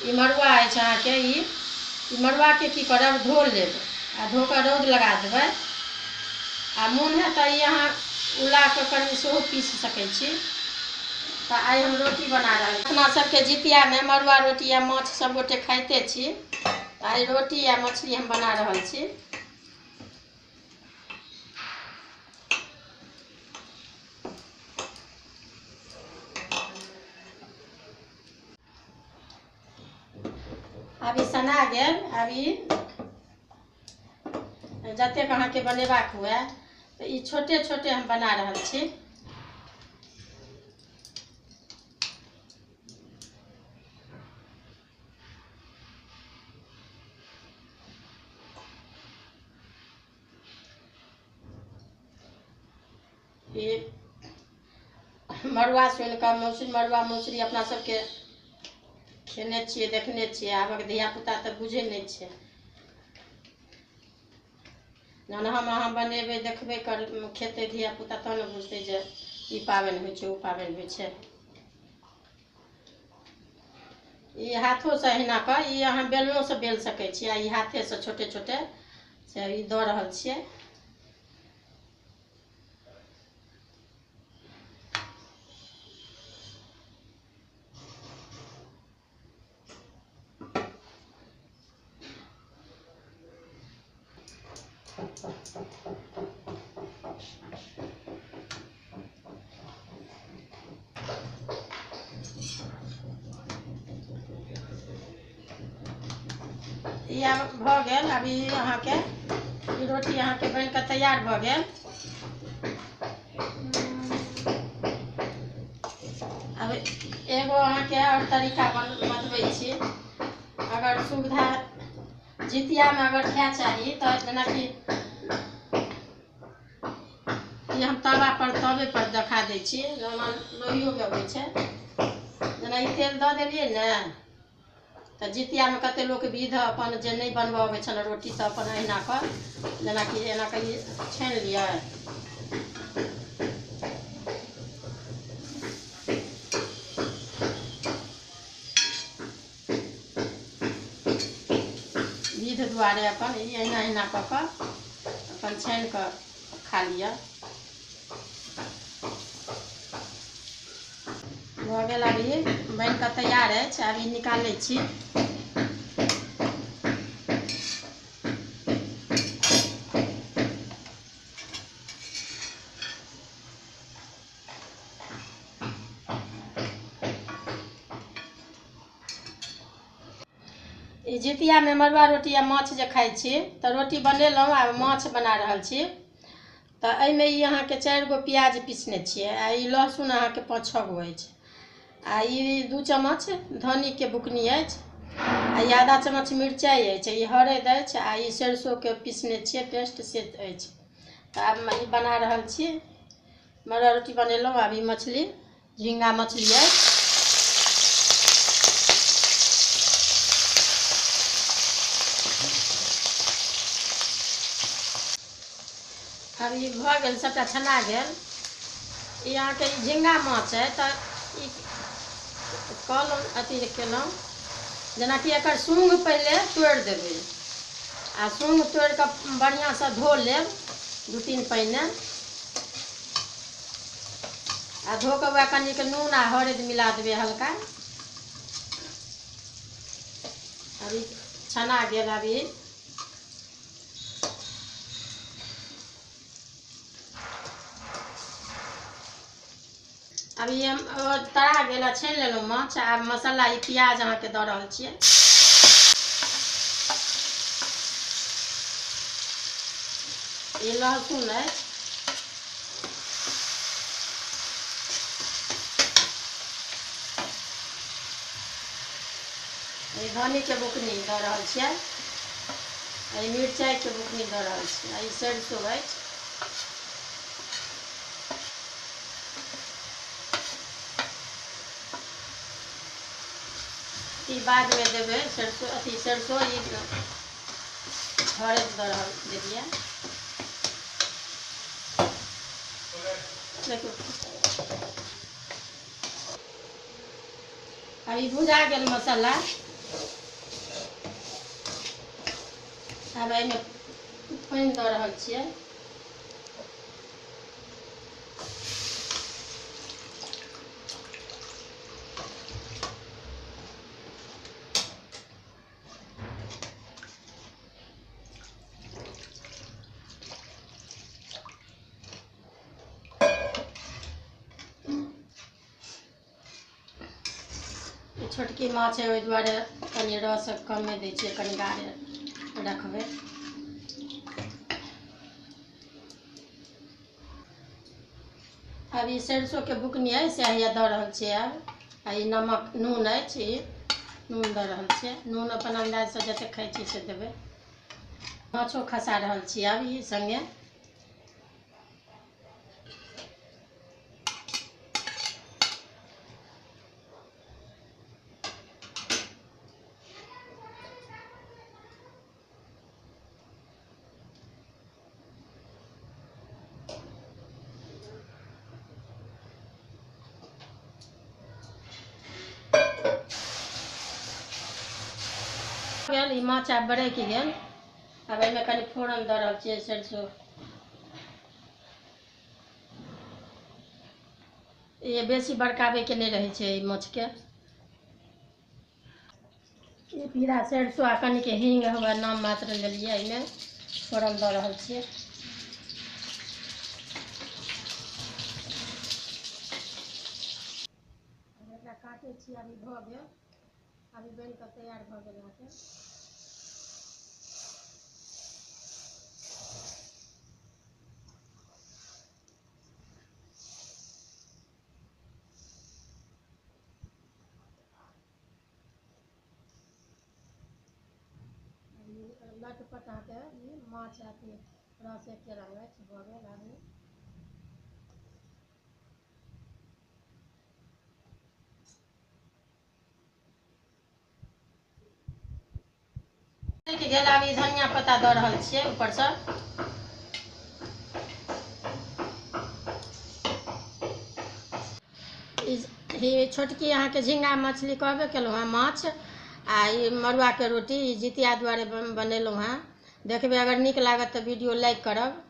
ई मड़ुआ अछि अहाँके। ई मड़ुआके की करब, धो लेब आ धो कऽ रौद लगा देबै। आ मोन है तऽ ई अहाँ उला कऽ कनि सेहो पीस सकै छी। तऽ आइ हम रोटी बना रहल छी। अपना सबके जितियामे मड़ुआ रोटी या माछ सब गोटे खाइते छी, तऽ आइ रोटी या मछली हम बना रहल छी। आब ई सना गेल। आब ई जतेक अहाँके बनेबाक हुए तऽ ई छोटे छोटे हम बना रहल छी। ई मड़ुआ सुनिकऽ मौसरी, मड़ुआ मौसरी अपना सबके खेने छियै, देखने छियै। आबक धियापुता तऽ बुझै नहि छै। जहन हम अहाँ बनेबै, देखबै, कर खेतै धियापुता तहन ने बुझतै जे ई पाबनि होइ छै, ओ पाबनि होइ छै। ई हाथोसँ एहिना कऽ ई अहाँ बेलनोसँ बेल सकै छी आ ई हाथेसँ छोटे छोटे से ई दऽ रहल छियै। ई आब भऽ गेल। आब ई अहाँके ई रोटी अहाँके बनि कऽ तैयार भऽ गेल। आब एगो अहाँके आओर तरीका बतबै छी। अगर सुविधा जितियामे अगर खाय चाही तऽ जेनाकि ई हम तवा पर तवे पर देखा दै छी, लोहियोमे होइ छै। जेना ई तेल दऽ देलियै ने, तऽ जितियामे कते लोक विध अपन जे नहि बनबऽ अबै छनि रोटी, तऽ अपन अहिना कऽ जेनाकि एना कऽ ई छानि लिअ। विध दुआरे अपन ई अहिना अहिना कऽ कऽ अपन छानि कऽ खा लिअ। भऽ गेल। आब ई बनि कऽ तैयार अछि। आब ई निकालै छी। ई जितियामे मड़ुआ रोटी आ माछ जे खाइ छी, तऽ रोटी बनेलहुँ, आब माछ बना रहल छी। तऽ एहिमे ई अहाँके 4 गो प्याज पीसने छियै आ ई लहसुन अहाँके 5-6 गो अछि आ ई 2 चम्मच धनीके बुकनी अछि आ ई आधा चम्मच मिरचाइ अछि, ई हरदि अछि आ ई सरिसोके पीसने छियै पेस्ट से अछि। तऽ आब ई बना रहल छी। मड़ुआ रोटी बनेलहुँ, आब ई मछली झिङ्गा मछली अछि। आब ई भऽ गेल, सबटा छना गेल। ई अहाँके ई झिङ्गा माछ अइ, तऽ ई कहलहुँ अथी केलहुँ जेनाकि एकर सूँघ पहिले तोड़ि देबै आ सूँघ तोड़ि कऽ बढ़िआँसँ धो लेब 2-3 पानिमे आ धो कऽ वएह कनिक नून आ हरदि मिला देबै हल्का। आब ई छना गेल। आब ई अभी हम तरा गेल, छानि लेलहुँ माछ। आब मसाला ई प्याज अहाँके दऽ रहल छियै। ई लहसुन अछि। ई धनीके बुकनी दऽ रहल छियै। ई मिरचाइके बुकनी दऽ रहल छियै। ई सरिसो अछि। ई बादमे देबै सरिसो, अथी सरिसो ई हरदि दऽ रहल देलियै। देखियौ आब ई भुजा गेल मसाला। आब एहिमे पानि दऽ रहल छियै। छोटकी माछ है ओहि दुआरे कनि रस कमे दै छियै, कनि गाढ़े रखबै। आब ई सरिसोके बुकनी है से हैया दऽ रहल छियै। आब आ ई नमक नून अछि, ई नून दऽ रहल छियै। नून अपन अन्दाजसँ जतेक खाइ छी से देबै। माछो खसा रहल छी आब ई सङ्गे। गेल ई माछ आब बरकि गेल। आब एहिमे कनि फोरन दऽ रहल छियै, सरिसो। ई बेसी बरकाबैके नहि रहै छै ई माछके। ई पीरा सरिसो आ कनिके हींग हुए नाम मात्र लेलियै, एहिमे फोरन दऽ रहल छियै। एकरा काटै छी। अभी भऽ गेल, अभी बनि कऽ तैयार भऽ गेल अहाँके। लटपट अहाँके ई माछ अथी रस एके रंग अछि भऽ गेल। आब गेल, आब ई धनिया पत्ता दऽ रहल छियै ऊपरसँ। ई छोटकी अहाँके झिङ्गा मछली कहबे केलहुँ हँ माछ, आ ई मड़ुआके रोटी ई जितिया दुआरे बनेलहुँ हँ। देखबै अगर नीक लागत तऽ वीडियो लाइक करब।